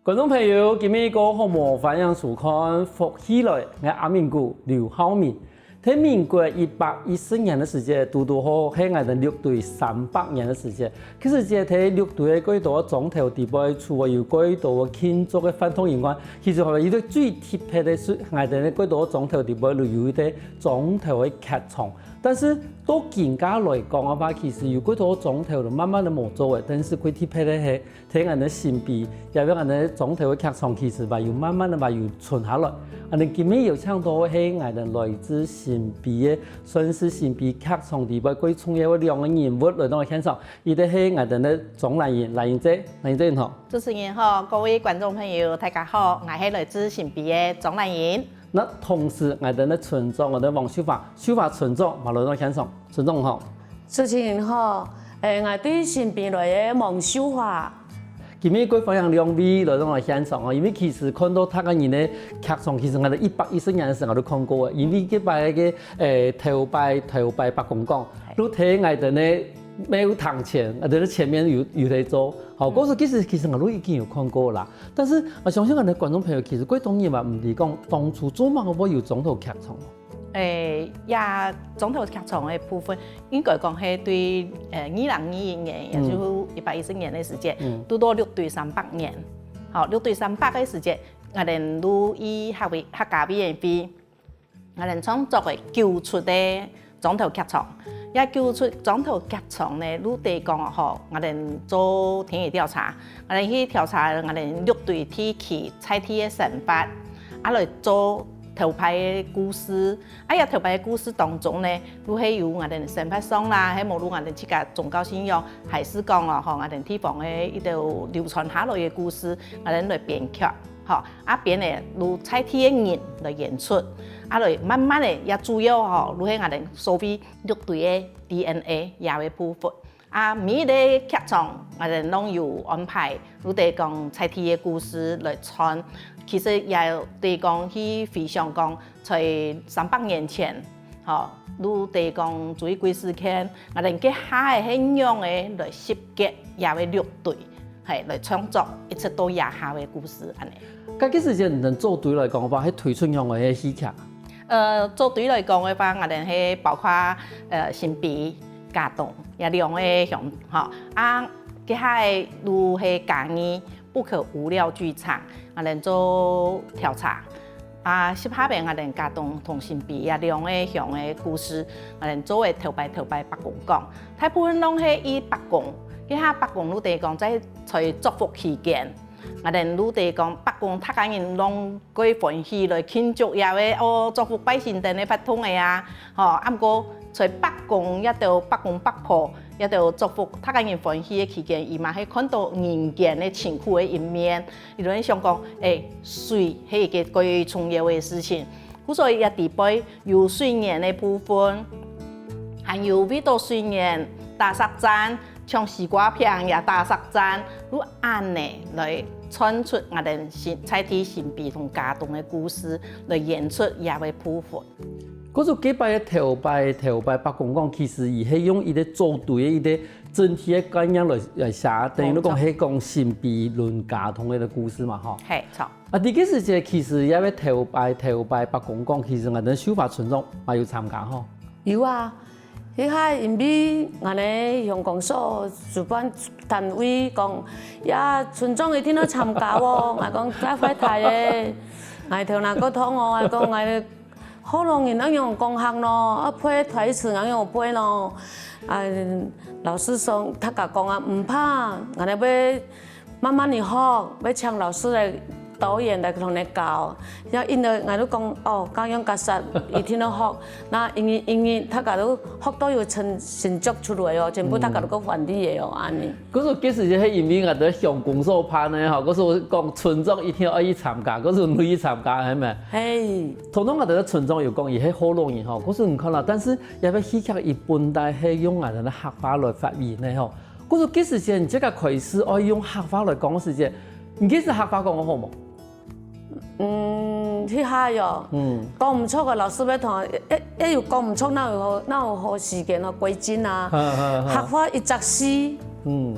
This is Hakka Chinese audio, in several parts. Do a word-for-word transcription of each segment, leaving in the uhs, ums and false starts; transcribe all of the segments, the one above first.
觀眾朋友，今晡日過好無？歡迎收看《福氣來》，𠊎阿明哥劉浩明。在民國一百一十年个時節，堵堵好係𠊎兜六堆三百年个時節。其實這在六堆个蓋多庄頭底背，除了有蓋多慶祝个活動以外，其實還有一個最特別个係，𠊎兜个蓋多庄頭底背有一個庄頭个劇場。但是到今下來講个話，其實有蓋多庄頭都慢慢个無做了，但是最特別个係， 在𠊎兜新埤，也係𠊎兜庄頭个劇場，其實還有慢慢个還有存下來。恁呢今晡日有請到係𠊎兜來自新埤个，算係新埤劇場底背最重要个兩個人物來到現場，一個係𠊎兜个鍾蘭英，蘭英姐，蘭英姐你好。主持人好，各位觀眾朋友，大家好，𠊎係來自新埤个鍾蘭英。那同時，𠊎兜个村長，𠊎兜个王秀華，秀華村長，嘛來到現場，村長好。 主持人好，誒，𠊎對新埤來个王秀華。今晡日過歡迎兩位來到𠊎現場哦，因為其實看到大家人个劇場，其實𠊎兜一百一十年个時候𠊎都看過个，因為該擺个，誒，頭擺，頭擺伯公講，都在𠊎兜个廟堂前，𠊎兜个前面有，有在做。好，故所其實，其實𠊎都已經有看過啦。但是𠊎相信𠊎兜觀眾朋友其實蓋多人嘛毋知講，當初做麼个會有庄頭劇場哦。 誒，這庄頭劇場个部分，應該講係對，誒，二零二一年，也就一百一十年个時節，堵到六堆三百年。好，六堆三百个時節，𠊎兜就以客委，客家委員會，𠊎兜創作个九齣个庄頭劇場。這九齣庄頭劇場呢，就係講吼，𠊎兜做田野調查，𠊎兜去調查𠊎兜六堆地區在地个生活，啊來做 頭擺个故事。啊，這頭擺个故事當中呢，就係有𠊎兜生活上啦，係無論𠊎兜自家宗教信仰，還係講哦，吼，𠊎兜地方个一兜流傳下來个故事，𠊎兜來編劇，吼，啊編呢，就在地个人來演出，啊來慢慢个也主要吼，就係𠊎兜所謂六堆个D N A這个部分。 啊，每一個劇場，𠊎兜攏有安排，就係講在地个故事來串。其實也就係講去回想講，在三百年前，吼，就係講朱一貴事件，𠊎兜該下个係仰仔來集結這个六堆，係，來創作一直到這下个故事恁呢。該个時間，你兜組隊來講个話，係推出仰仔个戲劇？ 呃，組隊來講个話，𠊎兜係包括，呃，新埤、佳冬這兩个鄉，吼。啊，該下个就係嘉義不可無料劇場，𠊎兜做調查。啊，十下邊𠊎兜佳冬同新埤這兩个鄉个故事，𠊎兜做个頭擺頭擺伯公講。大部分攏係以伯公，該下伯公就係講在，在作福期間， 𠊎兜就係講伯公大家人攏蓋歡喜來慶祝這个哦，祝福百姓等个活動个啊。吼，啊毋過在伯公這兜伯公伯婆這兜祝福大家人歡喜个期間，佢嘛係看到人間个辛苦个一面，佢就會想講，誒，水係一個蓋重要个事情。故所以這底背 有水源个部分，還有為著水源打石戰，像西瓜坪也打石戰，就恁呢來串出𠊎兜新，在地新埤同佳冬个故事，來演出這个部分。故所該擺个頭擺，頭擺伯公講，其實佢係用一個組隊个一個整體个概念來，來寫，等於你講係講新埤論佳冬个故事嘛，吼。係，著。 啊，在該時節其實這个頭擺，頭擺伯公講，其實𠊎兜秀華村長嘛有參加吼。有啊，該下因為𠊎兜鄉公所主辦單位講，呀，村長一定愛參加哦。𠊎講，該壞忒个，𠊎頭那個痛哦，𠊎講，𠊎學老人恁樣講客咯，啊，背台詞恁樣背咯。啊，老師說，大家講啊，毋怕，𠊎兜會 慢慢仔學，愛請老師來導演來同你教。也因為𠊎就講，哦，恁樣較煞，一定愛學。那因為，因為大家都學到有成，成績出來哦，全部大家都夠歡喜个哦，恁呢。可是其實係因為𠊎兜鄉公所辦个吼，可是講村長一定愛去參加，可是你去參加，係無？嘿。通常𠊎兜村長有講，佢係學老人吼，可是你看啦，但是這个戲劇佢本來係用𠊎兜个客話來發音个吼， 故所該時節，你自家開始愛用客話來講个時節，你該時客話講个好無？嗯，該下喲，嗯。講毋著个，老師會同𠊎，誒，誒，有講毋著，哪有好，哪有好時間好改進啊？哈，哈，哈。客話一隻字，嗯。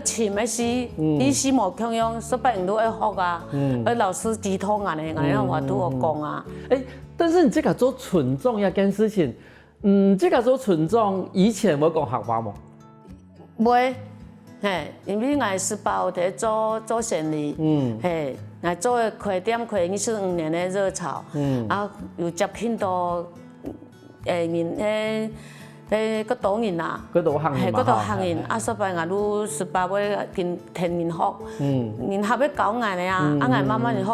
个深个字，意思無共樣，所以人都愛學啊，愛老師指導𠊎呢，𠊎呢話都有講啊。哎，但是你這個做村長這件事情，嗯，這個做村長以前會講客話無？會，嘿，因為𠊎十八歲做做生理，嗯，嘿，𠊎做个開店開二十五年个熱潮，嗯，啊，有接近到，誒，人誒，誒，較多人啊，較多客人嘛，嘿，較多客人，啊，所以𠊎都十八歲跟聽人學，嗯，人客要教𠊎个啊，啊，𠊎慢慢學，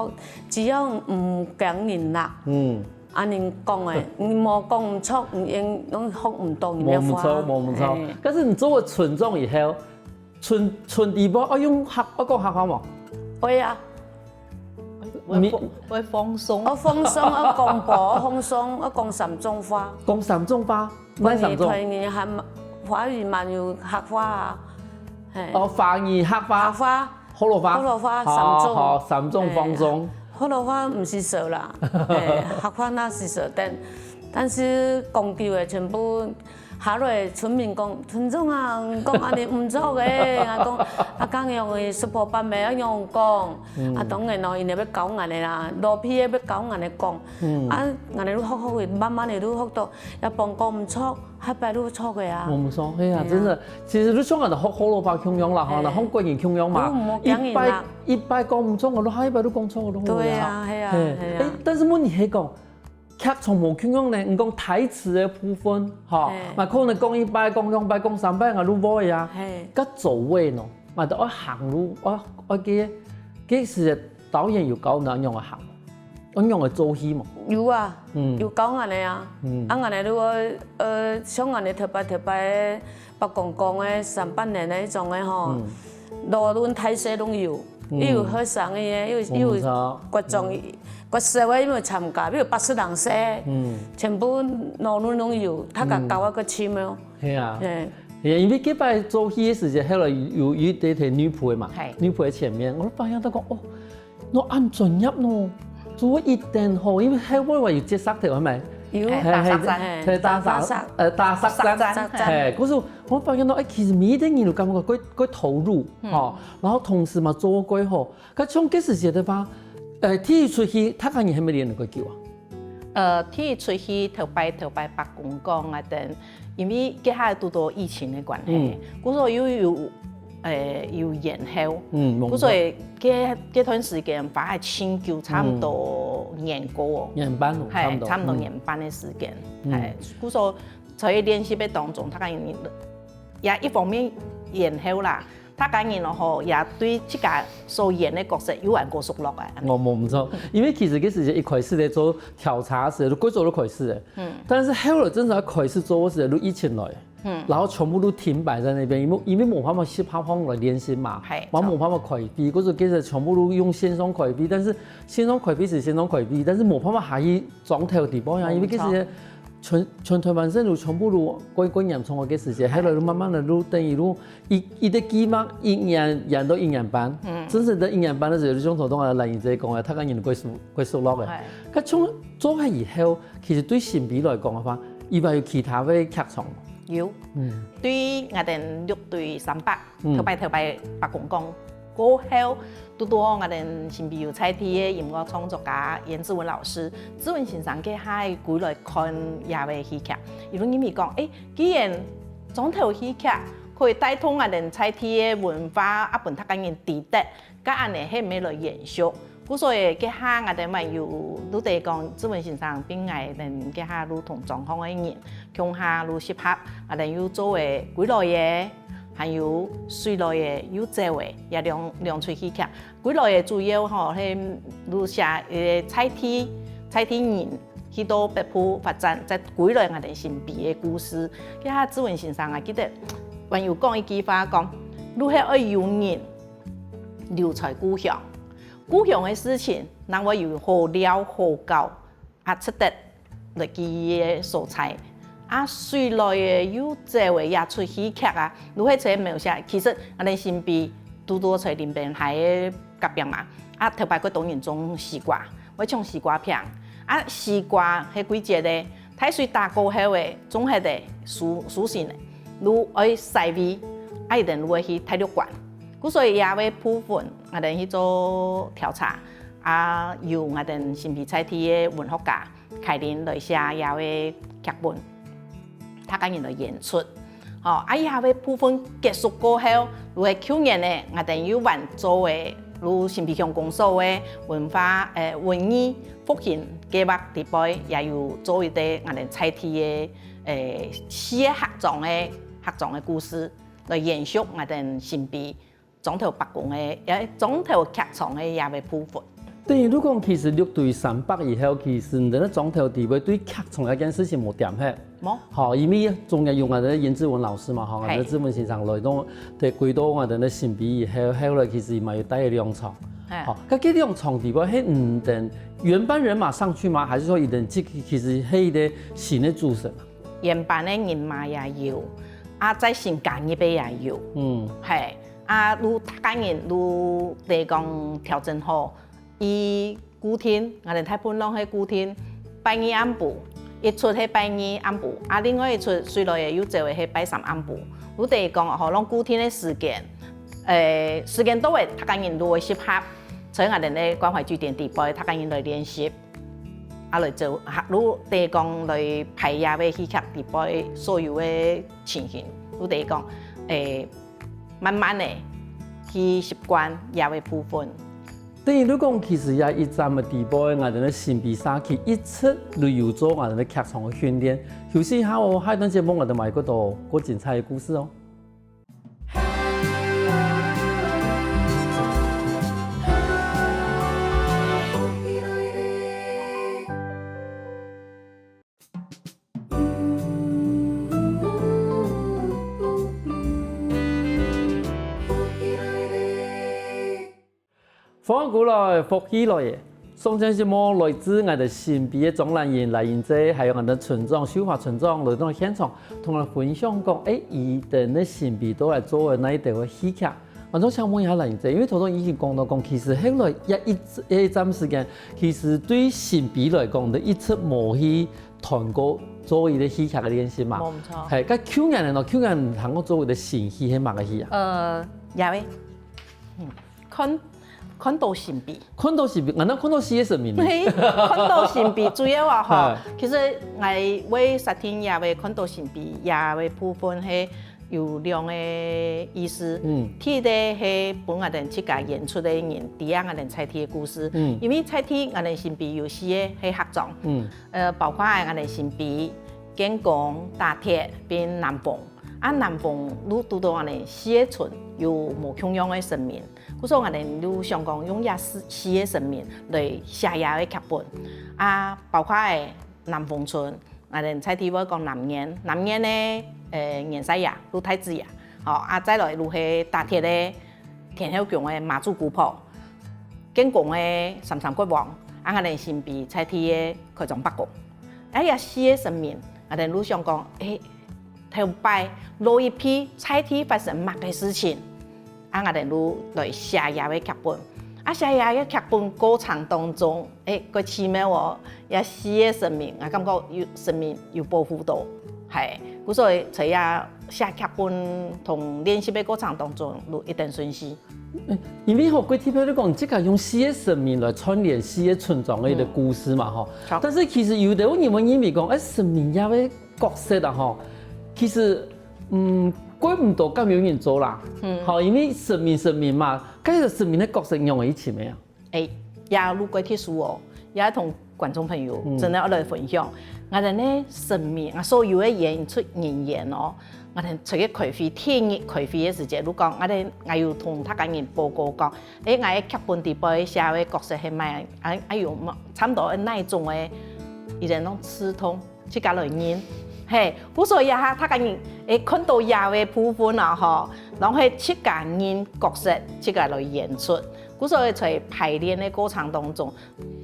只要毋驚人啦，嗯。 啊，人講誒，你無講毋著，你用用學毋到人个話。無毋著，無毋著。但是你做過村長以後，村村裡背愛用客愛講客話無？會啊，會放會放鬆。愛放鬆，愛廣播，愛放鬆，愛講三種話。講三種話，哪三種？台語、華語嘛有客話啊，嘿。哦，華語、客話、客話。 學老話，學老話三種，好，好，三種放鬆。學老話毋使說啦，嘿，客話那使說，但但是講究个全部下來村民講，村長啊，你講恁呢毋著个，啊講啊，恁樣个十八般个，愛仰講？啊，當然咯，因為要教𠊎个啦，老輩个要教𠊎个講，啊，𠊎个都學學个，慢慢个都學到，也幫講毋著。 下擺就著个啊。無毋著，係啊，真个，其實就像𠊎兜學學老話共樣啦，吼，然後國語共樣嘛，一擺一擺講毋著，𠊎兜下一擺就講著个咯。對啊，係啊，係啊。但是問題係講，劇場無共樣呢，你講台詞个部分，吼，嘛可能講一擺、講兩擺、講三擺，𠊎就會啊。該座位呢，嘛都愛行路，愛愛个，該時導演有教你仰仔行。 恁樣个做戲無？有啊，有教𠊎个啊，啊𠊎个如果呃像𠊎个頭擺頭擺个伯公公个三百年个一種个吼，老人大細攏有，又有學生个，又有又有國中國小个，又有參加，又有八十零歲，全部老人攏有，大家教啊个深哦。係啊，係，因為該擺做戲个時節，後來有有一對對女僕嘛，女僕个前面，𠊎發現到講哦。 喏恁專業喏，做一等吼，因為還會有接色頭，係無？有打色針，打色，呃打色針，係，故所𠊎發現到，哎，其實每一個人都感覺過過投入吼，然後同時嘛做過吼，該像該時節个話，呃，第一齣戲，大家人還無練過久啊？ 呃，第一齣戲頭擺頭擺伯公講啊等，因為該下堵著疫情个關係，故所又有誒有延後，故所該該段時間花忒盡久，差毋多年過，年半咯，差毋多，差毋多年半个時間，誒，故所在練習个當中，大家人也一方面延後啦。 大家人哦吼，也對自家所演个角色有恁過熟絡啊。哦，無毋著，因為其實該時節一開始咧做調查時，就過早就開始咧。嗯。但是後來真正開始做个時，就疫情來，嗯，然後全部都停擺在那邊，因為因為無辦法去拍片來練習嘛，係，嘛無辦法開會，故所其實全部都用線上開會，但是線上開會是線上開會，但是無辦法下去莊頭地方呀，因為其實全全台灣省都全部都過過嚴重个該時節，後來就慢慢个就等於就 一一個計畫一年延到一年半，真正到一年半个時節，就像頭先𠊎蘭英姐講个，大家人過熟過熟絡个。該從做下以後，其實對新美來講个話，佢還有其他个劇場無？有，對𠊎兜六堆三伯，頭擺頭擺伯公講過後，堵著𠊎兜新美有在地个音樂創作家顏志文老師，志文先生該下歸來看這个戲劇，佢就認為講，誒，既然莊頭戲劇 可以帶動𠊎兜在地个文化，啊分大家人知得，該恁呢係毋係來延續？故所以該下𠊎兜嘛有路得講，志文先生並𠊎兜該下路同莊項个人，共下路集合，𠊎兜又做个歸來个，還有水來个又走个，這兩兩齣戲劇。 歸來个主要吼係就寫誒在地在地人去到北部發展，再歸來𠊎兜新埤个故事。該下志文先生啊，記得還有講一句話講，就係愛有人留在故鄉，故鄉个事情正會有好尞好搞。 啊值得來記憶个所在。啊水來个又走个這齣戲劇啊，就係在描寫，其實𠊎兜新埤堵堵在林邊溪个隔壁嘛，啊頭擺過多人種西瓜，會搶西瓜餅。啊西瓜係季節个，大水打過後个，種忒个收收成个，就愛徙位，啊一等就會去大陸館。故所以這个部分，𠊎兜去做調查，啊，由𠊎兜新埤在地个文學家凱琳來寫這个劇本，大家人來演出。吼，啊，這个部分結束過後，就係舊年呢，𠊎兜又還做个，就新埤鄉公所个文化，呃，文藝復興計畫裡背，也有做一個𠊎兜在地个，呃，四個客庄个客庄个故事，來延續𠊎兜新埤 庄頭伯公个，也庄頭劇場个這个部分。等於你講，其實六堆三伯以後，其實你兜庄頭裡背對劇場這件事情無恬忒。無。好，因為中間有𠊎兜顏志文老師嘛，吼，𠊎兜志文先生來到，對，歸到𠊎兜新埤以後，後來其實嘛有帶兩場。好，該這兩場裡背，係你兜原班人馬上去嗎？還是說你兜這個其實係一個新个組成？原班个人馬也有，啊，再新加入个也有。嗯，係。 啊，就大家人就來講調整好，佢固定，𠊎兜大部分攏係固定，拜二暗晡，一齣係拜二暗晡，啊，另外一齣隨來个又走个係拜三暗晡。就等於講吼，攏固定个時間，欸，時間到个，大家人就會集合，在𠊎兜个關懷據點裡背，大家人來練習，啊，來做，就等於講來排這个戲劇裡背所有个情形，就等於講，欸， 慢慢个去習慣這个部分。等於你講，其實這一站个裡背，𠊎兜个新埤社區一直都有做𠊎兜个劇場个訓練。休息一下哦，下一段節目𠊎兜還有更多更精彩个故事哦。 歡迎轉來，福氣來了！上節節目來自𠊎兜新埤个鍾蘭英、蘭英姐，還有𠊎兜村長秀華村長來到現場，同𠊎分享講，欸，佢兜个新埤到底做个哪一兜个戲劇。 𠊎想請問一下蘭英姐，因為頭先已經講到講，其實後來這一這一站時間，其實對新埤來講，你一直無去團過做一個戲劇个練習嘛。無錯。係，該舊年呢，舊年還過做一個新戲，係麼个戲啊？呃，這位，嗯，看看到新埤。看到新埤，𠊎兜看到四個神明呢。係，看到新埤，主要啊吼，其實𠊎為設定這位看到新埤這位部分係 有兩個意思。嗯。第一個係分𠊎兜自家演出个人知𠊎兜在地个故事，嗯。因為在地𠊎兜新埤有四個係客庄，嗯。呃，包括𠊎兜新埤、建功、大鐵並南豐。啊，南豐就堵到𠊎兜四個村有無共樣个神明，故所𠊎兜就想講用這四四個神明來寫這個劇本。啊，包括个南豐村， 𠊎兜在地會講南元，南元个，呃，元帥爺，就太子爺，吼，啊，再來就係大鐵个天后宮个媽祖姑婆，建功个三山國王，啊，𠊎兜新埤在地个開漳伯公。啊，這四個神明，𠊎兜就想講，欸，頭擺老一輩在地發生麼个事情， 啊，𠊎兜就來寫這個劇本。啊，寫這個劇本過程當中，欸，蓋奇妙哦，這四個神明，𠊎感覺有神明有保護到，係，故所以在這寫劇本同練習个過程當中，就一定順序。因為吼，過特別來講，這個用四個神明來串聯四個村莊个一個故事嘛，吼。但是其實有兜人會認為講，欸，神明這個 角色啊吼，其實，嗯，怪毋到敢有人做啦。嗯。吼，因為神明神明嘛，該个神明个角色仰會尋个啊？欸，這就蓋特殊哦，也同觀眾朋友真个愛來分享。𠊎兜呢神明啊，所有个演出人員哦，𠊎兜出去開會，第一日開會个時節，就講，𠊎兜，𠊎有同大家人報告講，欸，𠊎个劇本裡背寫个角色係麼个，啊，啊有麼，差毋多哪一種个，佢兜攏自動 自家來認。係，故所以這下大家人會看到這個部分啊吼，然後係自家認角色，自家來演出。故所以在排練个過程當中，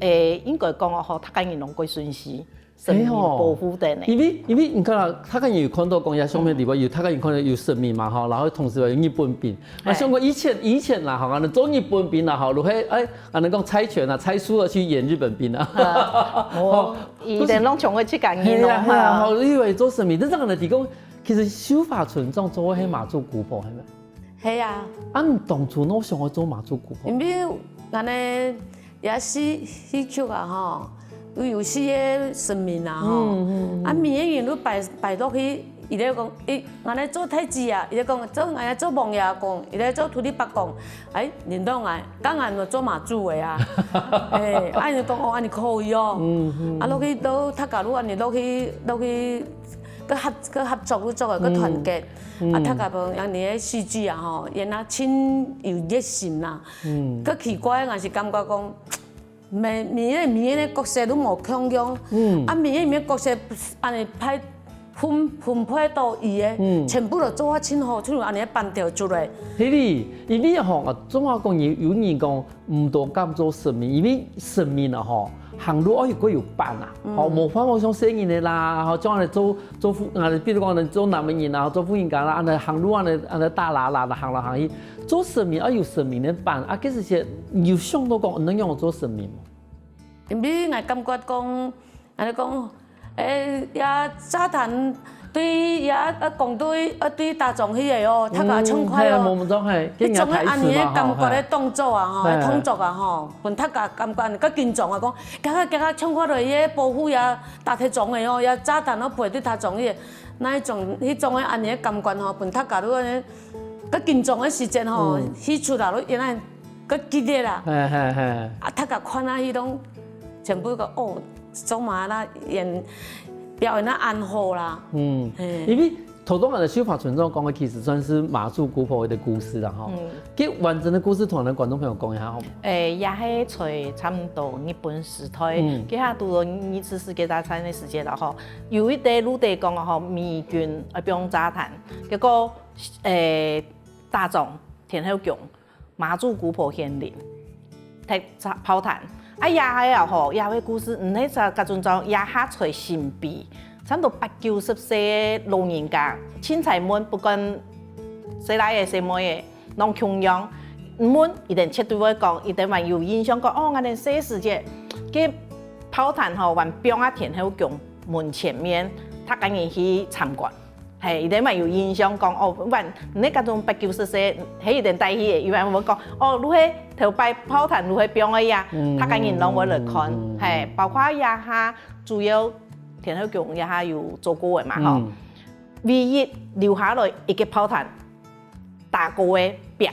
欸，應該講吼，大家人攏蓋順序，神明保護等呢。因為因為你看啊，大家人有看到講，這上面裡背有大家人看到有神明嘛吼，然後同時有日本兵。啊，像講以前以前啦吼，𠊎兜做日本兵啦吼，就係欸，𠊎兜講猜拳啊，猜輸了去演日本兵啊。哦， 佢兜攏像个自家人咯，係啊，係啊，吼。好，你以為做神明，但是𠊎兜提供，其實秀華村長做个係媽祖姑婆，係無？係啊。啊，你當初哪想愛做媽祖姑婆？因為𠊎呢，這戲，戲曲啊吼，有，有四个神明啊吼，嗯，嗯，嗯。啊，每个人都拜，拜落去，佢就講，欸，𠊎來做太子啊，佢就講，做，𠊎來做王爺公，佢來做土地伯公，欸，輪到𠊎，該𠊎就做媽祖个啊。欸，啊，佢就講，哦，恁呢可以哦。嗯，嗯。啊，落去，到大家都恁呢落去，落去，个合，个合作，都做个，个團結。嗯。啊，大家講，恁呢个戲劇啊吼，演啊，真有熱心啦。 嗯。較奇怪个，𠊎係感覺講，每，每个，每个角色都無共樣，嗯。啊，每个，每个角色恁呢派分，分配到位个，嗯。全部都做啊真好，就恁呢辦到出來。係哩，因為吼，啊，總係講有，有人講，毋多敢做神明，因為神明啊吼，行路愛有，愛有伴啊，嗯。吼，無法度像細人仔啦，吼，像恁呢做 做婦，啊，比如講，你做男个人啊，做婦人家啦，恁呢行路恁呢，恁呢打啦啦，行來行去，做神明愛有神明个伴，啊，其實係有想到講，仰般做神明無？因為𠊎感覺講，恁呢講，欸，這沙壇對這，啊，講對，啊，對打仗去个哦，大家暢快哦。嗯，係啊，無錯，係，一種个恁呢个感覺个動作啊，吼，嘿。動作啊，吼，分大家感覺較緊張啊，講，行啊，行啊，暢快來，伊保護這 打鐵仗个哦，也炸彈哦，陪對打仗个，那一種，迄種个恁樣个感官吼，分大家都恁樣，个緊張个時間吼，嗯。戲出來咯，原來个激烈啦。嘿嘿嘿。啊，大家看啊，迄種全部个哦，做嘛啦，演表演啊，恁好啦。嗯，嘿。因為 頭先𠊎兜秀華村長講个，其實算是媽祖姑婆个故事啦吼。嗯。該完整个故事同𠊎兜觀眾朋友講一下好無？誒，也係在差毋多日本時代，嗯。該下拄著二次世界大戰个時節啦吼。有一個路底講吼，美軍愛放炸彈，結果誒打仗天后宮， 媽祖姑婆顯靈，踢炮彈。啊，這下啊吼，這個故事毋係在該陣早，這下在新埤，差毋多八九十歲个老人家，清採問，不管細倈仔細妹仔，攏共樣。問，一定絕對會講，一定還有印象講，哦，𠊎等細時節，該炮彈吼，還放啊天后宮門前面，逐個人去參觀。 嘿，佢兜嘛有印象講，哦，還，你該種八九十歲，係佢兜帶去个，佢還會講，哦，就係頭擺炮彈就係放个呀，嗯，逐個人攏會來看，嗯，嗯，嗯。嘿，包括這下主要天后宮這下有做過个嘛，吼。嗯。唯一留下來一個炮彈，打過个壁，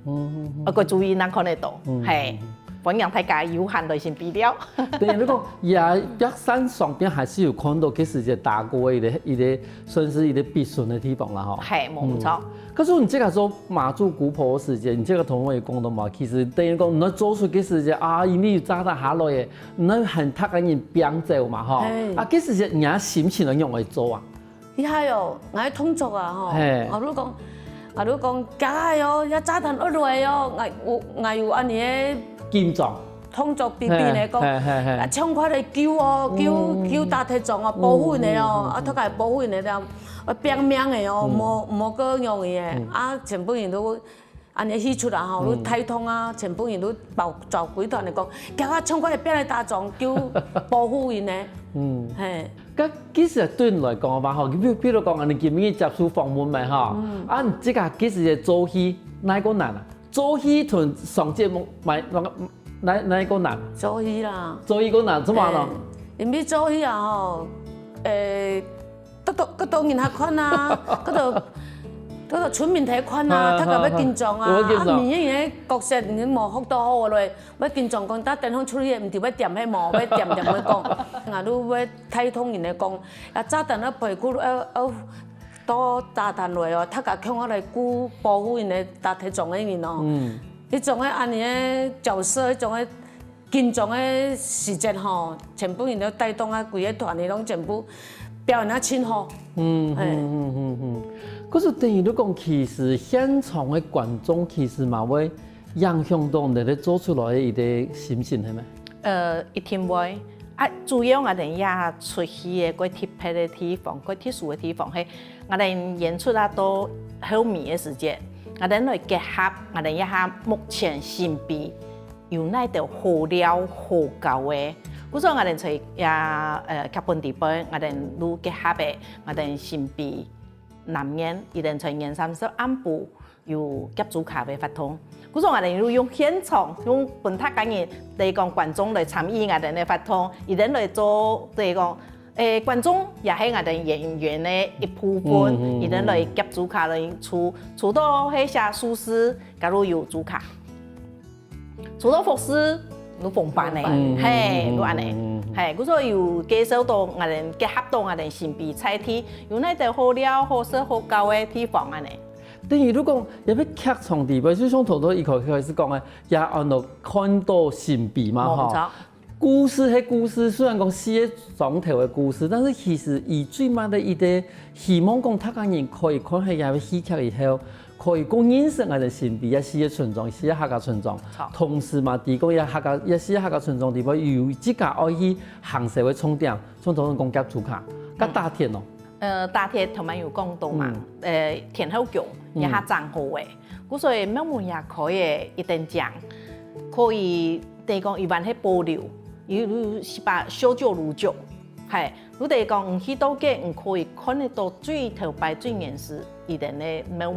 嗯，嗯，嗯。愛過注意，正看得到，嗯，嘿，嗯，嗯。歡迎大家有閒來新埤尞。等於你講，這壁山上邊還係有看到，其實就打過个一個，一個 算是一個必須个地方啦吼。嘿，無錯。嗯。可是你這個做媽祖姑婆个時節，你這個頭先有講到嘛，其實等於講，你做出个時節啊，因為有炸彈下來个，你還逐個人拚走嘛吼。嘿。啊，該時節你个心情愛仰般做啊？這下哦，𠊎動作啊吼，嘿。𠊎就講，𠊎就講，行啊哦，這炸彈落來哦，𠊎有，𠊎有恁樣个緊張。 動作比比呢，講，嘿，嘿，嘿。啊，暢快來救哦，救，嗯。救打鐵仗哦，保護佢哦，嗯，嗯，嗯，啊，大家保護佢了，啊，拚命个哦，嗯。莫，莫个容易个，嗯。啊，全部人都，恁樣戲出來吼，嗯。都帶動啊，全部人都包，走歸團來講，行啊，暢快來拚來打仗，救保護佢呢。嗯。嘿。該其實對你來講个話吼，比，比如講，你今日接受訪問嘛吼，嗯。啊，你這個其實做戲哪一個難啊？ 做戲同上節目，哪，哪，哪一個難？做戲啦。做戲較難，做麼个呢？欸，因為做戲啊吼，欸，較多，較多人客看啊，較多，較多村民來看啊，啊，大家會緊張啊，啊，會緊張。啊，每一個角色你無學到好落，會緊張講，打電話出去，毋知會點係無，會點點會講，啊，都會帶動人來講，啊，炸彈啊，背後，呃，呃， 到炸彈來哦，大家共下來顧保護𠊎等个打鐵仗个人哦。嗯。迄種个恁樣个角色，迄種个緊張个時節吼，全部人都帶動啊，規個團隊攏全部表演啊真好。嗯，嘿。嗯，嗯，嗯，嗯。可是等於你講，其實現場个觀眾其實嘛會影響到你兜做出來个一個心情，係無？ 呃，一定會。啊，主要𠊎等這齣戲个較特別个地方，較特殊个地方，係𠊎等演出啊，到後尾个時節，𠊎等來結合𠊎等這下目前新埤有哪兜好尞好搞个。故所𠊎等在這，呃，劇本底背，𠊎等就結合个，𠊎等新埤南面，佢等在年三十暗晡，有夾豬跤个活動。故所𠊎兜有用現場，用分大家人來講觀眾來參與𠊎兜个活動，佢兜來做，就係講，誒，觀眾也係𠊎兜演員个一部分，嗯，嗯，佢兜來夾豬跤來做，做到係寫壽司，假如有豬跤。 除了服飾，就紅粄呢，紅粄。嘿，嗯，就恁呢。嗯，嗯，嗯。嘿，故所有介紹到𠊎兜，結合到𠊎兜新埤在地，有哪兜好尞、好食、好搞个地方恁呢。等於你講，這个劇場裡背，就像頭頭一開始講个，也安到看到新埤嘛，吼。無錯。故事係故事，雖然講四个庄頭个故事，但是其實佢最尾个一个希望講，大家人可以看係這个戲劇以後， 可以講認識𠊎兜新埤這四个村莊，四个客家村莊。好。同時嘛，知講這客家，這四个客家村莊裡背有自家愛去行事个重點，像頭先講夾豬跤，佮打鐵哦。呃，打鐵頭先有講到嘛，嗯。呃，天后宮，嗯。這下正好誒，故所以廟門也開誒一等獎，可以，等於講一般係保留，有，有十八，修舊如舊，嘿， 如果講你去到該，你可以看得到最頭擺最原始佢兜个廟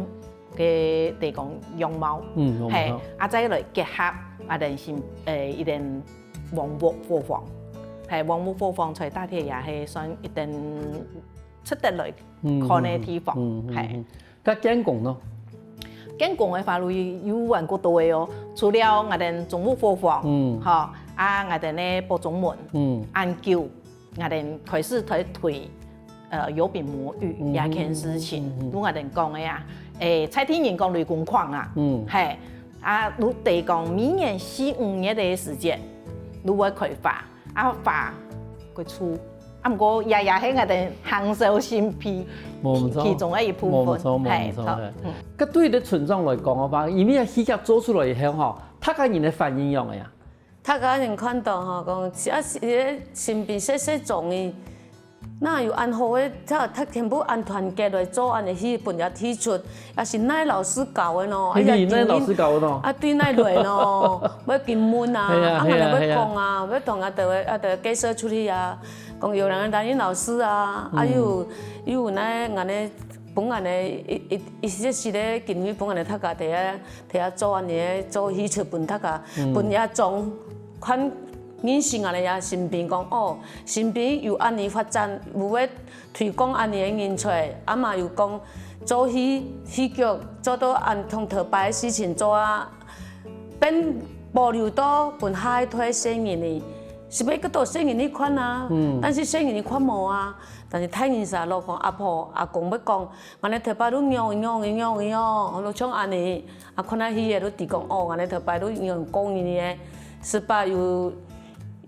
个地方樣貌。嗯，樣貌。嘿，啊，再來結合啊，等新，誒，佢兜王屋伙房，嘿，王屋伙房在大鐵也係算一等值得來看个地方，嗯，嗯，嗯，嘿。嗯。 該建功呢？建功个話，有，有還過多个哦，除了𠊎兜中屋伙房，嗯。吼，啊，𠊎兜个寶鐘門，嗯。恁久，𠊎兜開始在推，呃，油餅魔芋，嗯，這件事情，嗯，嗯，嗯。就𠊎兜講个啊，誒，在地人講雷公鯤啊，嗯。嘿，啊，就等於講每年四五月个時節，就會開花。 啊，花个樹。啊，毋過也，也係𠊎兜行銷新埤，無錯。其，其中个一部分。無錯，無錯，嘿，好，嘿。嗯。該對於村長來講个話，因為戲劇做出來以後吼，大家人个反應仰仔啊？大家人看到吼，講，啊，新埤細細庄仔，哪有恁好个，大，大家全部恁團結來做恁个戲，分這地出， 也係哪老師教个喏，哎呀，你哪老師教个喏？啊，對哪來喏，愛緊問啊，係啊，啊，𠊎兜愛講啊，係啊，係啊。愛同𠊎兜个，啊，兜介紹出去啊，講有人來應老師啊，啊，嗯。又有，又有那，𠊎兜，分𠊎兜一，一，一些些个經費，分𠊎兜大家提啊，提啊做恁呢，做戲出分大家，嗯。分這種看認識𠊎兜這新埤講，哦，新埤有恁呢發展，有个 推廣恁呢个人才，啊嘛有講做戲，戲劇做到恁同頭擺个事情做啊，變保留到分下一代細人仔，係毋係較多細人仔看啊？嗯。但是細人仔看無啊，但是大人儕老公、阿婆、阿公會講，𠊎兜頭擺都仰仔仰仔仰仔哦，都像恁呢。 啊，看下戲个都知講，哦，𠊎兜頭擺都仰仔仰仔个，係吧？有，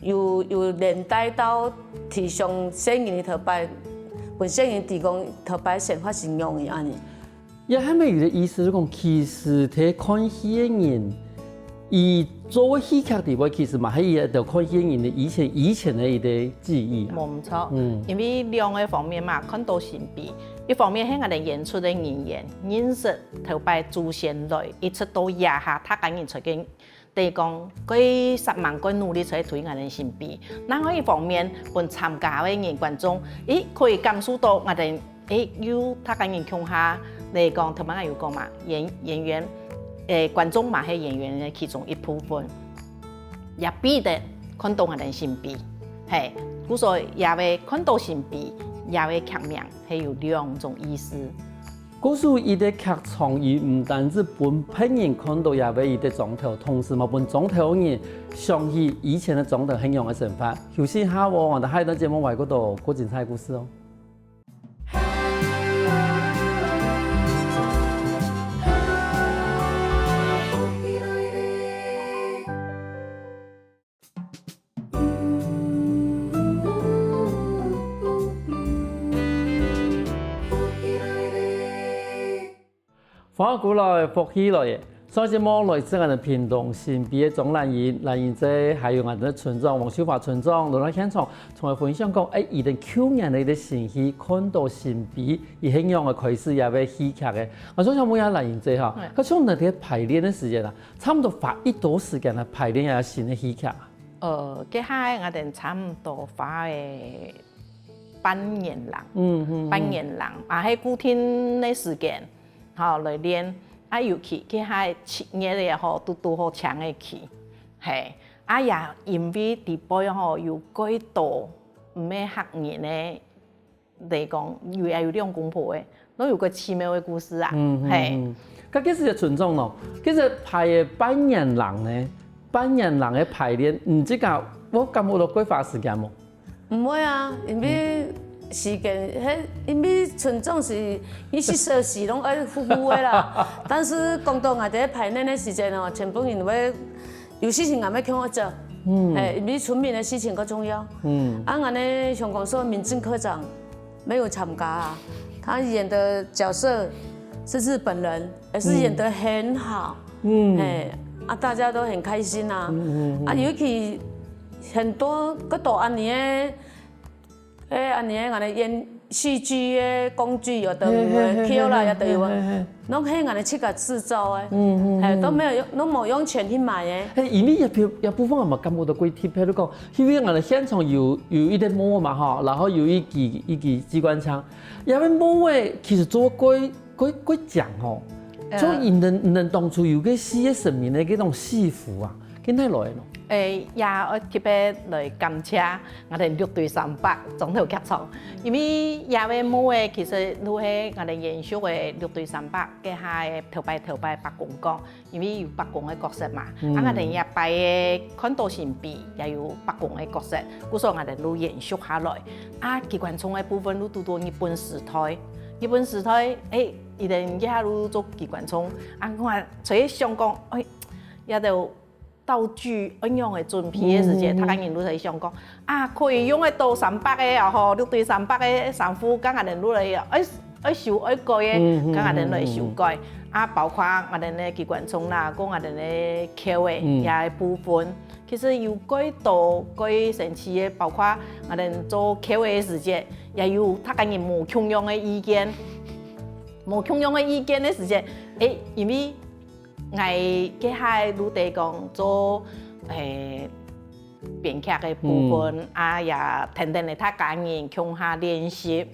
有，有連帶到提倡細人个頭擺，分細人知講頭擺生活係仰仔恁呢。也還蠻有个意思，就講其實在看戲个人，佢做戲劇裡背，其實嘛，係佢兜看戲个人个以前，以前个一個記憶啊。無錯，嗯。因為兩個方面嘛，看到新埤，一方面係𠊎兜演出个人員，認識 頭擺祖先來，一直到這下，大家人才个，等於講，蓋煞猛、蓋努力在推𠊎兜新埤。另外一方面，分參加个人、觀眾，誒，可以感受到𠊎兜，誒，有大家人共下來講，頭先𠊎有講嘛，演，演員，誒，觀眾嘛係演員个其中一部分。 也變得看到𠊎兜新埤。嘿，故所這位看到新埤，這位劇名係有兩種意思。故所一個劇場，佢毋單止分別人看到這位一個庄頭，同時嘛分庄頭人想起以前个庄頭係仰个生活。休息一下哦，𠊎兜下一段節目還有過多過精彩个故事哦。 歡迎過來，福氣來了！上節目來自𠊎兜屏東新埤个鍾蘭英，蘭英姐，還有𠊎兜个村長王秀華村長，來到現場，同𠊎分享講，誒，佢兜舊年个一個新戲，看到新埤，佢係仰仔開始這位戲劇个。𠊎想請問一下蘭英姐哈，嘿。該像你兜排練个時間啊，差不多花幾多時間來排練這新个戲劇啊？呃，該下𠊎兜差不多花了半年零，嗯，嗯，嗯。半年零，啊，係固定个時間，吼，來練。啊，尤其該下七月个吼，堵堵好請个去，嘿，啊也因為裡背吼有幾多毋係客人个來講，有也有兩公婆个，都有個奇妙个故事啊，嗯，嘿。嗯。該其實个村長咯，其實排个半年零呢，半年零个排練，你這个我感覺到幾花時間無？ 毋會啊，因為時間，迄因為村長是二十四小時攏愛服務个啦。但是講到𠊎兜排練个時間哦，全部人會有事情𠊎愛共下做，嗯，嘿，因為村民个事情較重要。嗯，啊，𠊎兜鄉公所民政科長沒有參加啊，他演的角色是日本人，也是演得很好，嗯，嘿，啊，大家都很開心啊，嗯嗯嗯，啊，尤其 很多个多恁樣个，誒，恁樣个，恁樣演戲劇个工具，有的有个，嘿嘿嘿，橋啦，嘿嘿，有的有个，嘿嘿嘿，攏係恁樣自家製造个，嗯嗯，嘿，都沒有用，都無用錢去買个。誒，因為這部，這部分嘛，感覺到幾特別，你講，因為𠊎兜現場有，有一個模嘛吼，然後有一支，一支機關槍，這個模誒，其實做過，過，過強吼，呃，所以你兜，你兜當初有個四個神明个這種戲服啊， 該哪來个呢？誒，也愛特別來感謝𠊎兜六堆三伯庄頭劇場，因為這個模誒，其實就係𠊎兜延續个六堆三伯該下个頭擺頭擺伯公講，因為有伯公个角色嘛，嗯，啊，𠊎兜這擺个看到神秘也有伯公个角色，故所𠊎兜就延續下來。啊，機關銃个部分就堵到日本時代，日本時代，誒，佢兜這下就做機關銃，啊，𠊎就想講，誒，這兜 道具恁樣个準備个時節，嗯，嗯，嗯，大家人就在想講，啊，可以用得到三伯个啊吼，六堆三伯个衫褲，該𠊎兜就來，愛，愛修愛改个，嗯，嗯，該𠊎兜來修改。嗯，嗯，嗯。啊，包括𠊎兜个機關銃啦，講𠊎兜个橋个，嗯，這个部分，其實有幾多幾神奇个，包括𠊎兜做橋个時節，也有大家人無共樣个意見。無共樣个意見个時節，誒，因為 𠊎該下就在講做，誒，編劇个部分，嗯，啊，也跈等个大家人共下練習。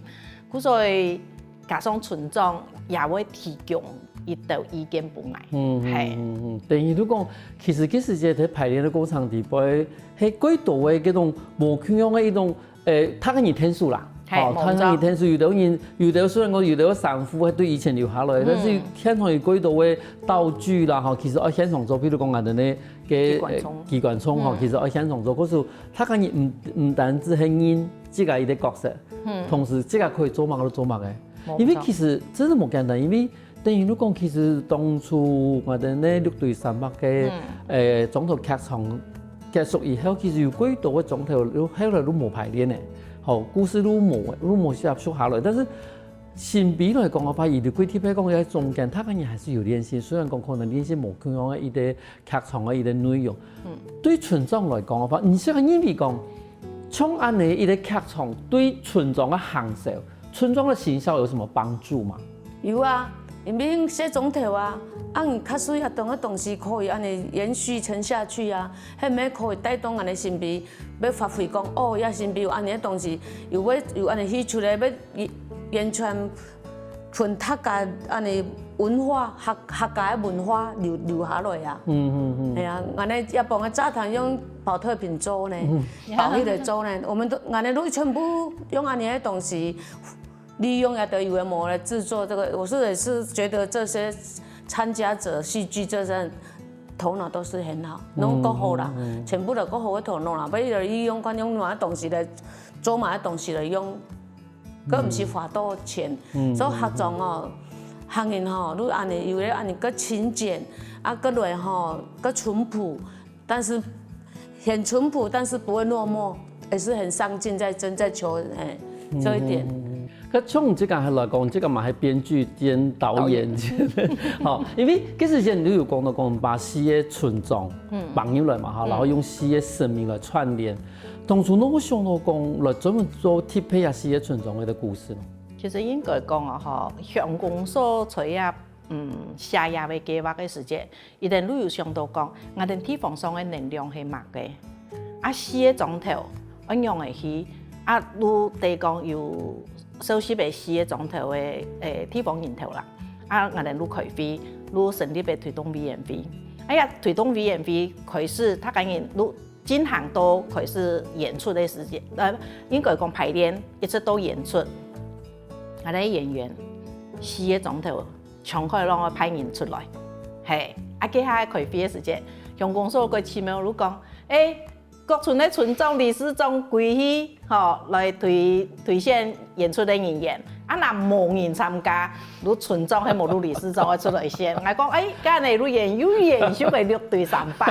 故所以加上村長也會提供一兜意見分𠊎。嗯，係。嗯，嗯，嗯。等於就講，其實該時節在排練个過程裡背，係幾多个這種無共樣个一種 誒，大家人𢯭手啦，係，吼，大家人𢯭手，有兜人，有兜雖然講有兜衫褲係對以前留下來，嗯，但是現場有幾多个道具啦，吼，其實愛現場做，比如講𠊎兜个，个，機關銃，呃，機關銃，吼，嗯，其實愛現場做，故所大家人毋，毋單止係認這個一個角色，嗯，同時這個可以做麼个就做麼个，無錯。因為其實真的無簡單，因為 等於你講，其實當初𠊎兜呢六堆三伯个，嗯，誒，庄頭劇場結束以後，其實有幾多个庄頭，後來都無排練呢。吼，故事都無，都無接續下來。但是新編來講个話，佢就幾特別講，在中間，大家人還是有練習，雖然講可能練習無共樣个一個劇場个一個內容。嗯。對村長來講个話，你係認為講，像恁樣一個劇場對村莊个行銷， 村莊个行銷有什麼幫助嗎？有啊，因為細庄頭啊，恁樣較細个東个東西可以恁樣延續承下去啊，係毋係可以帶動恁樣新編，愛發揮講，哦，這新編有恁樣个東西，有會，有恁樣戲出來，愛延，延傳分大家恁樣文化，客，客家个文化留，留下來啊。嗯，嗯，嗯。係啊，恁樣這幫个炸彈用寶特瓶做呢，嗯。寶玉來做呢，我們都，恁樣都全部用恁樣个東西， 利用這兜有个無个製作這個，我是也是覺得這些參加者、戲劇這些頭腦都是很好，嗯，攏夠好啦，嗯，嗯。全部都夠好个頭腦啦，不然利用看用麼个東西來做麼个東西來用，嗯。佢毋係花多錢，嗯，所以客庄哦，嗯，嗯。客人吼，你恁樣有个恁樣个勤儉，啊，過來吼，个淳樸， 但是很淳樸，但是不會落寞，也是很上進，在爭，在求，哎，這一點。嗯，嗯，嗯。可從這個來講，這個嘛還編劇兼導演，導演。好，因為其實前你有講到講把四個村莊，嗯，放入來嘛，哈，嗯。然後用四個神明來串聯。當初哪會想到講來專門做特別啊四個村莊个故事呢？其實應該講啊，吼，鄉公所在啊， 嗯，寫這個計畫个時節，佢兜就有想到講，𠊎兜地方上个能量係麼个？啊，四個庄頭，仰般个去？啊，就得講有熟悉个四個庄頭个，誒，地方人頭啦。啊，𠊎兜就開會，就成立个推動委員會。哎呀，推動委員會開始，大家人就進行到開始演出个時節，呃，應該講排練，一直到演出。𠊎个演員四个鐘頭，搶開攏愛派人出來。嘿，啊，該下開會个時節，鄉公所个親戚就講，欸， 各村个村長、理事長歸去，吼，來推，推選演出个人員。啊，若無人參加，就村長係無就理事長愛出來選。𠊎講，欸，該恁仔就演，又演出个六堆三八，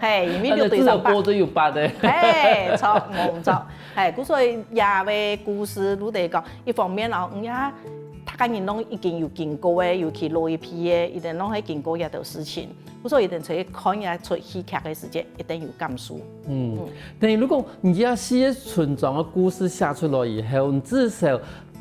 嘿，因為六堆三八。啊，至少播得有八个。嘿，著，無錯。嘿，故所以這个故事，就係講，一方面哦，嗯呀，大家人攏已經有經過个，尤其老一輩个，一定攏係經過這兜事情。 故所一定出去看這齣戲劇个時節，一定有感受。嗯，等於如果你這四个村莊个故事寫出來以後，你至少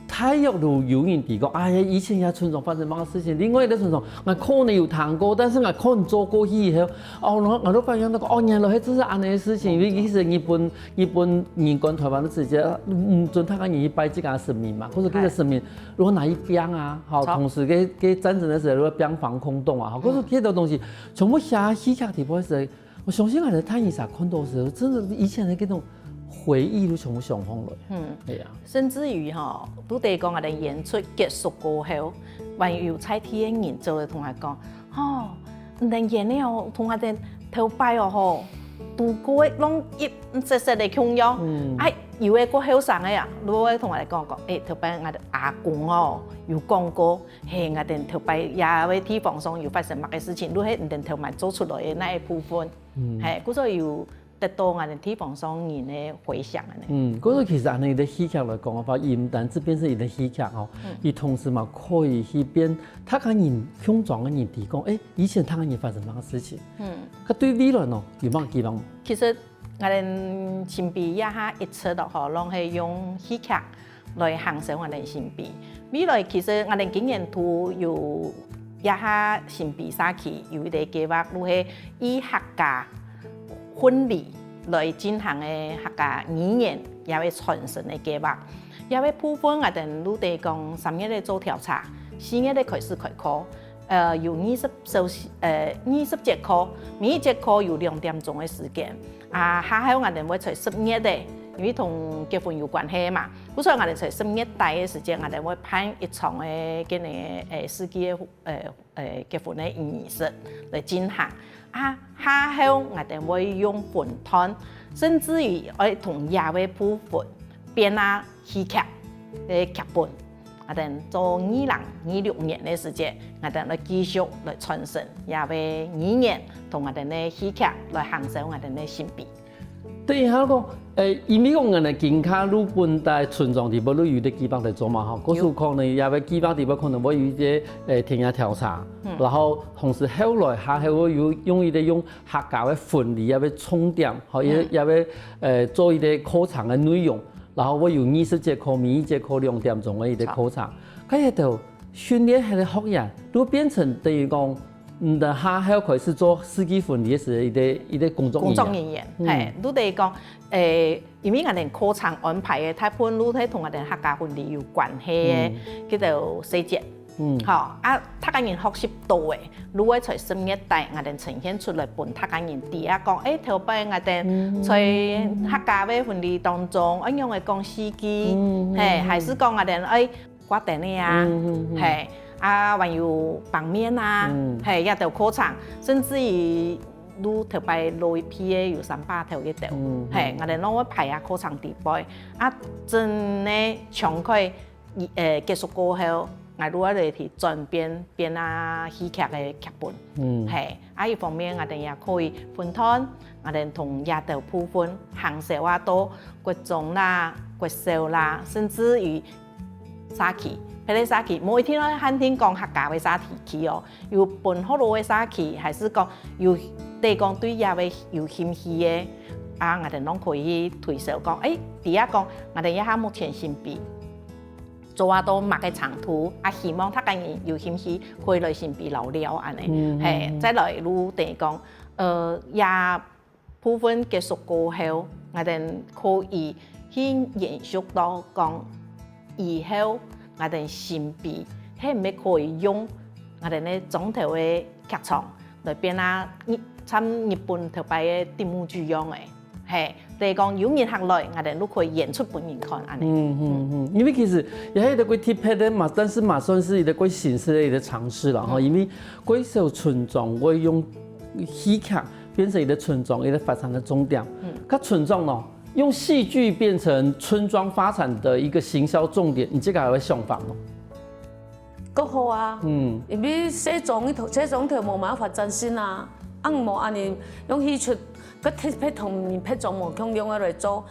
大約就有人知講，哎呀，以前這村莊發生麼个事情。另外一个村莊，𠊎可能有聽過，但是𠊎可能做過去以後，哦，𠊎，𠊎就發現到講，哦，原來係真係恁仔个事情。因為其實日本，日本人管臺灣个時節，毋准大家人去拜自家神明嘛，或者這个神明 如果拿去拚啊，吼，著。同時个，个戰爭个時候，如果拚防空洞啊，吼，可是這兜東西全部寫戲劇底背个時候，𠊎相信𠊎兜大人儕看到个時候，真个以前个這種回憶都全部想起來。嗯。對啊。甚至於吼，就係講𠊎兜演出結束過後，還有在地个人就會同𠊎講，吼， 你兜演个哦，同𠊎兜頭擺哦吼，堵過个攏一息息个共樣。嗯。啊，有个較後生个啊，就會同𠊎兜講講，欸，頭擺𠊎兜阿公哦，有講過，嘿，𠊎兜頭擺這个地方上有發生麼个事情，就係你兜頭擺做出來个該个部分。嗯。嘿，故所有得到𠊎兜地方上人个回響恁仔。嗯，故所其實恁仔个戲劇來講个話，佢毋單止變成一个戲劇吼，嗯。佢同時嘛可以去變大家人共莊个人知講，欸， 以前大家人發生麼个事情？嗯。該對未來呢，有麼个期望？其實𠊎兜新埤這下一直都吼，攏係用戲劇來行銷𠊎兜新埤。未來其實𠊎兜今年度有這下新埤社區有一個計畫，就係以客家婚禮來進行个客家語言這個傳承个計畫。這個部分𠊎兜就係講三月个做調查，四月个開始開課。 呃，有二十小時，呃，二十節課，每一節課有兩點鐘个時間。啊，下後𠊎兜會在十月个，因為同結婚有關係嘛，故所𠊎兜在十月底个時間，𠊎兜會辦一場个，該個，呃，世紀个，呃，呃，結婚个儀式來進行。啊，下後𠊎兜會用分段，甚至於愛同這個部分變啊戲劇个劇本。 𠊎兜做二零二六年个時節，𠊎兜來繼續來傳承這個語言，同𠊎兜个戲劇來行銷𠊎兜个新埤。等一下講，欸，因為講𠊎兜今下就分在村莊裡背就有一個計畫來做嘛吼，故所可能這個計畫裡背可能會有一個，欸，田野調查，嗯。然後同時後來還會有用一個用客家个婚禮這個重點，吼，一個，嗯。這個，欸，做一個課程个內容。 然後會有二十節課，每一節課兩點鐘个一個課程。該這兜訓練該個學員，就變成等於講，嗯，等下後開始做世紀婚禮个時候，一個，一個工作人員。工作人員，嗯。嘿，就等於講，欸，因為𠊎兜課程安排个大部分就係同𠊎兜客家婚禮有關係个，嗯。叫做細節。 嗯。吼，啊，大家人學習到个，就會在十月底，𠊎兜呈現出來分大家人知啊，講，欸，頭擺𠊎兜在客家个婚禮當中，愛仰仔講四句，嗯，嗯，嘿，嗯。還係講𠊎兜愛掛燈个啊，嗯，嗯，嗯。嘿，啊，還有挷面啊，嗯。嘿，這兜課程，甚至於就頭擺老一輩个有三把頭个兜，嗯，嘿，嗯。𠊎兜攏會排啊課程底背，啊，真个像開 一，呃，結束過後，𠊎就愛來去轉變，變啊戲劇个劇本。嗯。嘿，啊，一方面𠊎兜也可以分攤，𠊎兜同這兜部分行銷啊，到國中啦、國小啦，甚至於社區，別个社區，無一定愛限定講客家个社區去哦。 有分學老个社區，還係講有，等於講對這個有興趣个，啊，𠊎兜攏可以推銷講，欸，知啊講，𠊎兜這下目前新埤做啊到麼个程度，啊，希望大家人有興趣可以來新埤尞尞恁仔，嗯，嘿，嗯，嗯。再來就等於講，呃，這 部分結束過後，𠊎兜可以去延續到講，以後𠊎兜新埤係毋係可以用 𠊎兜呢庄頭个劇場來變啊，參日本頭擺个定目劇樣仔，係，就係講有人客來，𠊎兜就可以演出分人看恁仔。嗯嗯嗯，因為其實也係一個幾特別个嘛，但是嘛算是一個幾新式个一個嘗試啦吼，因為幾少村莊會用戲劇變成一個村莊一個發展个重點。嗯，該村莊呢，用戲劇變成村莊發展的一個行銷重點，你這個有想法無？ 較好啊，嗯，因為細庄頭，細庄頭無麼發展性啊，啊無恁樣用戲劇，佮特別同別庄無共樣个來做，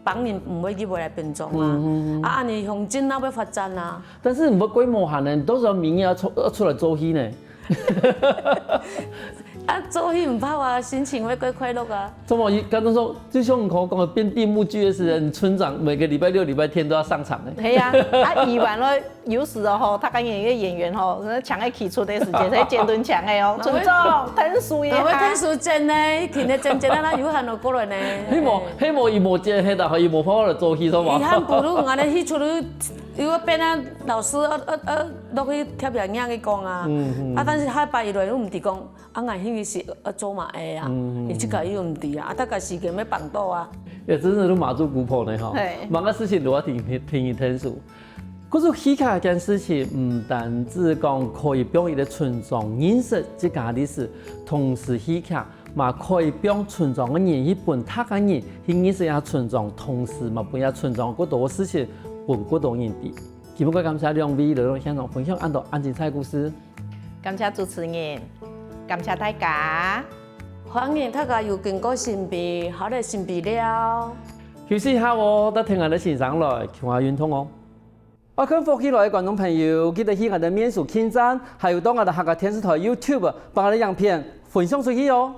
別人毋會入來變庄啊，嗯嗯嗯，啊恁樣鄉鎮哪會發展啊？但是你們規模還能，到時候民意要出要出來做戲呢。啊做戲毋怕啊，心情會更快樂啊。怎麼？剛剛說，就像你剛剛講的，變定目劇的時間，村長每個禮拜六、禮拜天都要上場呢。係啊，啊以往呢， 有時候吼，大家演个演員吼，搶个起出个時間，才剪短搶个哦，村長，聽書也然後聽書剪呢，聽得剪剪啊，有閒就過來呢。希望希望伊無剪，係啦，伊無辦法來做戲，好無？伊還不如𠊎咧去出去，又要變啊老師，呃呃呃，落去貼表演去講啊。嗯嗯。啊，但是下擺伊來又毋知講，啊，𠊎興趣是要做麼个啊？嗯嗯。伊這個又毋知啊，啊，大家時間要綁到啊。也真的是馬祖姑婆呢哈，嘿，麼个事情都要聽聽聽聽書。 故所戲劇這件事情，毋單止講可以幫一個村莊認識自家歷史，同時戲劇嘛可以幫村莊个人去分大家人去認識一下村莊，同時嘛分一下村莊更多个事情分更多人知。今晡日感謝兩位來到現場分享恁多恁精彩个故事。感謝主持人，感謝大家。歡迎大家有經過新北，好來新北尞。休息一下哦，到天安的欣賞來，共下運動哦。 愛看福氣來个觀眾朋友，記得去𠊎兜面書網站，還有到𠊎兜客家電視台YouTube，幫𠊎兜影片分享出去哦。